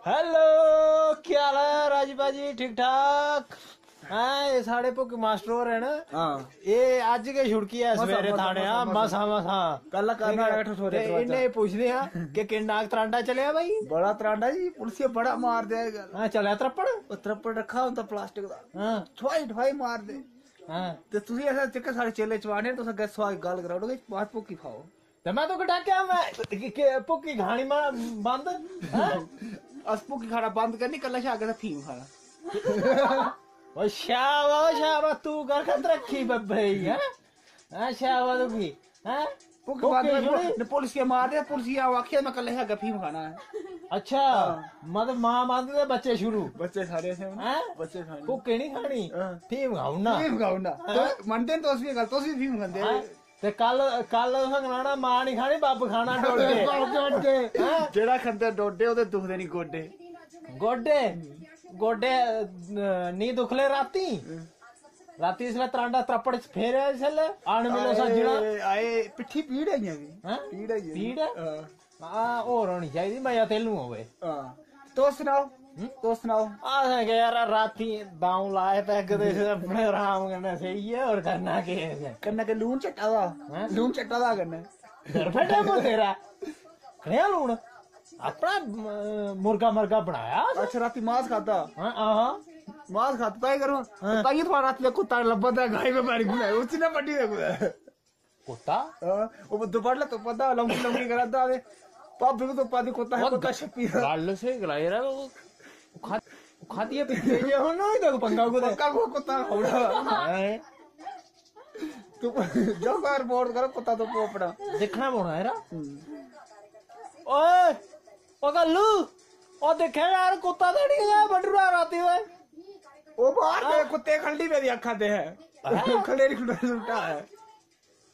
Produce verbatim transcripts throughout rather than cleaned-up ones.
Hello, केह् हाल ऐ राजी बाजी? ठीक ठाक? हैं, एह् साढ़े भुक्की मास्टर होर न। हां। एह् अज्ज गै छुड़की ऐ मसा, सवेरे मसा, थाने, मसा, हां, मसा। मसा, मसा। कल्ला करना ठीक ऐ? बैठो थोड़े ते दरवाजा। इन्ने पुछदे आ कि किन्ना त्रांडा चलेआ भाई? बड़ा त्रांडा जी, पुलसिया बड़ा मारदे अजकल। हां, चलेआ त्रप्पड़? ओह् त्रप्पड़ रक्खा होंदा प्लास्टिक दा। हां। ठुआई, ठुआई मारदे। हां। ते तुसी ऐसा चक्कर साढ़े चेले चवाने, तुस अग्गें सोआग गल्ल कराई ओड़ो कि बात भुक्की खाओ। ते मैं तो कटा क्या मैं कि, कि भुक्की खानी मा-, बंद, हैं? अस भुक्की खाना बंद करनी, कल्ला शा अग्गें ते फीम खाना। ओ शाबा, ओ शाबा, तू कर खत रखी बब्बे ही, हैं? हैं, शाबा तुगी, हैं? भुक्की भुक्की बंद कर, छुड़ी। ने पुलिस के मार दे, पुलिस ये आखिया मैं कल्ला शा अग्गें फीम खाना है। अच्छा, हां। मतलब मां बंद ते बच्चे शुरू। बच्चे सारे ऐसे होने, हैं? बच्चे खाने। भुक्की नहीं खानी, हां। फीम खाऊ ना। फीम खाऊ ना। हैं? तो मनदे न तुस भी गल्ल, तुस भी फीम खंदे हो। हैं? ते कल, कल तुसें गलाना, "मां नहीं खानी, बब्ब खाना डोडे।" बब्ब डोडे। हैं? जेह्ड़ा खंदा डोडे, ओह्दे दुखदे निं गोडे। गोडे? गोडे, अ, निं दुखले रातीं? हम्म। रातीं इसलै त्रांडा त्रप्पड़ च फेरेआ इसलै, अन मिलो आए, सज्जना। आए, पिट्ठी पीड़ ऐ इ'यां बी। हैं? पीड़ ऐ इ'यां बी। पीड़ ऐ? हां। हां, होर होनी चाहिदी, मजा तैलूं होवे। हां। तुस सनाओ, हम्म? तुस सनाओ। असें केह् यार, रातीं द'ऊं लाए पैग ते अपने अराम कन्नै सेइयै, होर करना केह् ऐ? कन्नै के लून चट्टा दा? हैं? लून चट्टा दा कन्नै। डर फटे मो तेरा। कनेहा लून? अपना, म-, मुर्गा, मुर्गा बनाया असें। अच्छा, रातीं मास खाद्धा? हां, हां। मास खाद्धा, तां करो। हां। तां थुआढ़ा रातीं दा कुत्ता लब्भा दा, गाय में मारी बनाई, उसी ना बड्डी दे कुतै। कुत्ता? हां, ओह् दुपट्टा तो पता लंबी लंबी करा दा ते भाभी को तो पता कुत्ता है, ओह् कुत्ता छप्पी दा। गल्ल स्हेई गलाई यरा, ओह् खा-, खादियै पीतियै जे हो ना, इधर पंगा कुतै। पक्का को कुत्ता खाऊड़ा। हैं? तू जाओ बाहर बोर्ड करो, कुत्ता तो पोपड़ा। दिक्खना पौना यरा। हम्म। ओए, ओ गल्लू, ओ दिक्खे यार, कुत्ता ते नहीं है बड्डू राती दा। ओ बाहर ते हां। कुत्ते खल्ली मेरी अक्खां ते है। हां। खल्ले नहीं खल्ले सुट्टा है।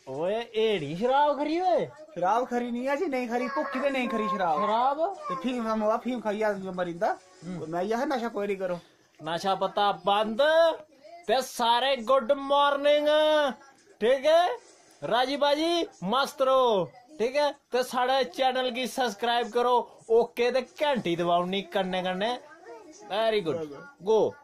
ओए, एड़ी शराब खरी ओए? शराब खरी नहीं है जी, नहीं खरी, भुक्खी ते नहीं खरी शराब। शराब? ते फीम दा मोआ, फीम खाइयै आदमी मरी जंदा। हम्म। मैं यह नशा कोई नहीं करो। नशा पत्ता बंद ते सारे गुड मॉर्निंग, ठीक है? राजी बाजी मस्त रहो, ठीक है? ते साढ़े चैनल गी सब्सक्राइब करो, ओके, ते घंटी दबाओ नी कन्नै कन्नै। वेरी गुड, गो।